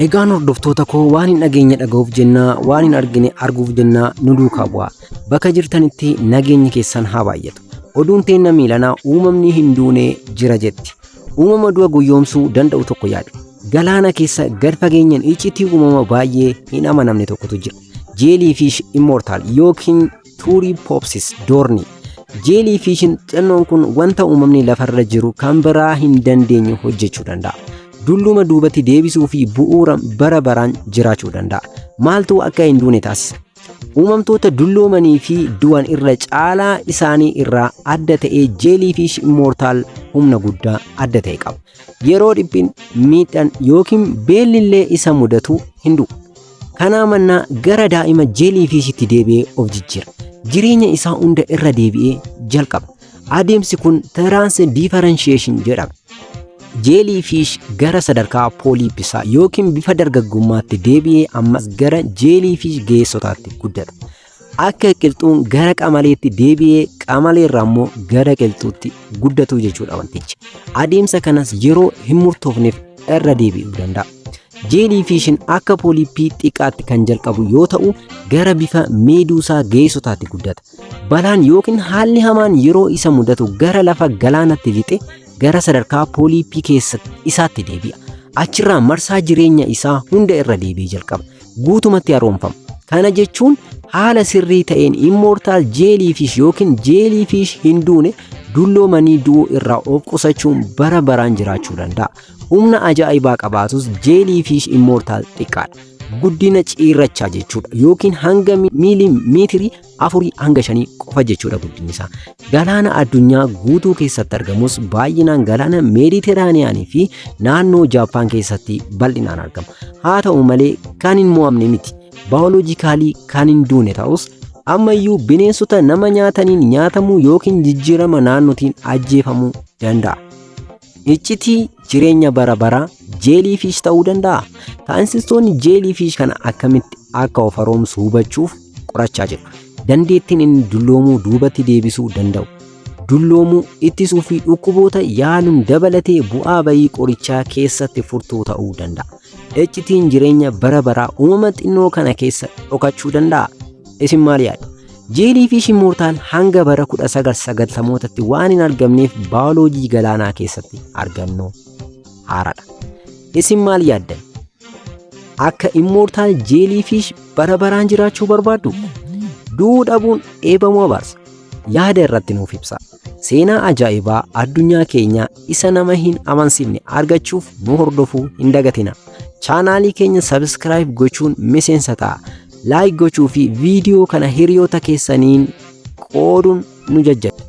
Egaan hordoftoota koo, waan hin dhageenye dhaga'uuf jennaa, waan hin argine arguuf jennaa, nu duukaa bu'aa. Bakka jirtanitti nageenyi keessan haa baay'atu. Oduun teenna miilanaa uumamni hin duune jira jetti. Uumama du'a guyyoomsuu danda'u tokko yaadu. Galaana keessa gad fageenyaan iccitii uumama baay'ee hin amanamne tokkotu jira. Jellyfish immortal yookiin Turritopsis dohrnii. Jellyfishin xinnoon kun wanta uumamni lafarra jiru kan biraa hin dandeenye hojjechuu danda'a. Dulluma duubatti deebisuu fi bu'uura bara baraan jiraachuu danda'a. Maaltu akka hin duune taasisa? Uumamtoota dulloomanii fi du'an irra caalaa isaanii irraa adda ta'ee, jellyfish immortal humna guddaa adda ta'e qaba. Yeroo dhiphin, miidhaan yookiin beellillee isa mudatu hin du'u. Kanaa mannaa gara daa'ima jellyfishitti deebi'ee of jijjiira. Jireenya isaa hunda irra deebi'ee jalqaba. Adeemsi kun transdifferentiation jedhama. Jellyfish gara sadarkaa polypisaa yookiin bifa dargaggummaatti deebi'ee ammas gara jellyfish geessotaatti guddata. Akka qilxuun gara qamaleetti deebi'ee qamaleerraa immoo gara qilxuutti guddatu jechuudha wantichi. Adeemsa kanas yeroo hin murtoofneef irra deebi'uu danda'a. Jellyfishin akka polypii xiqqaatti kan jalqabu yoo ta'u, gara bifa meeduusaa geessotaatti guddata. Balaan yookiin haalli hamaan yeroo isa mudatu gara lafa galaanatti lixe, gara sadarkaa polypii keessa isaatti deebi'a. Achirraa marsaa jireenya isaa hunda irra deebi'ee jalqaba. Guutumatti haaromfama. Kana jechuun haala sirrii ta'een immortal jellyfish yookiin jellyfish hin duune dulloomanii du'uu irraa of qusachuun bara baraan jiraachuu danda'a. Humna ajaa'ibaa qabaatus, jellyfish immortal xiqqaadha. Guddina ciirrachaa jechuudha, yookiin hanga miilimeetirii 4 hanga 5 qofa jechuudha guddinni isaa. Galaana addunyaa guutuu keessatti argamus, baay'inaan galaana Meeditiraaniyaanii fi naannoo Jaappaan keessatti bal'inaan argama. Haa ta'u malee kan hin mo'amne miti. Biologically kan hin duune ta'us, ammayyuu bineensota nama nyaataniin nyaatamuu yookiin jijjiirama naannootiin ajjeefamuu danda'a. Iccitii jireenya bara baraa jellyfish ta'uu danda'a. Saayintistoonni jellyfish kana akkamitti akka of haaromsu hubachuuf qorachaa jiru. Dandeettiin inni dulloomuu duubatti deebisuu danda'u, dulloomuu ittisuu fi dhukkuboota yaaluun dabalatee bu'aa bayii qorichaa keessatti furtuu ta'uu danda'a. Iccitiin jireenya bara baraa uumama xinnoo kana keessa dhokachuu danda'a. Isin maal yaaddu? Jellyfish immortal hanga bara 1990mootatti waan hin argamneef baayoloojii galaanaa keessatti argannoo haaraadha. Isin maal yaaddan? Akka immortal jellyfish bara baraan jiraachuu barbaaddu? Du'uu dhabuun eebamuu abaarsa? Yaada irratti nuuf ibsa. Seenaa ajaa'ibaa addunyaa keenyaa isa nama hin amansiifne argachuuf nu hordofuu hin dagatina. Chaanaalii keenya subscribe gochuun miseensa ta'a. Like gochuu fi viidiyoo kana hiriyoota keessaniin qooduun nu jajjabeessa.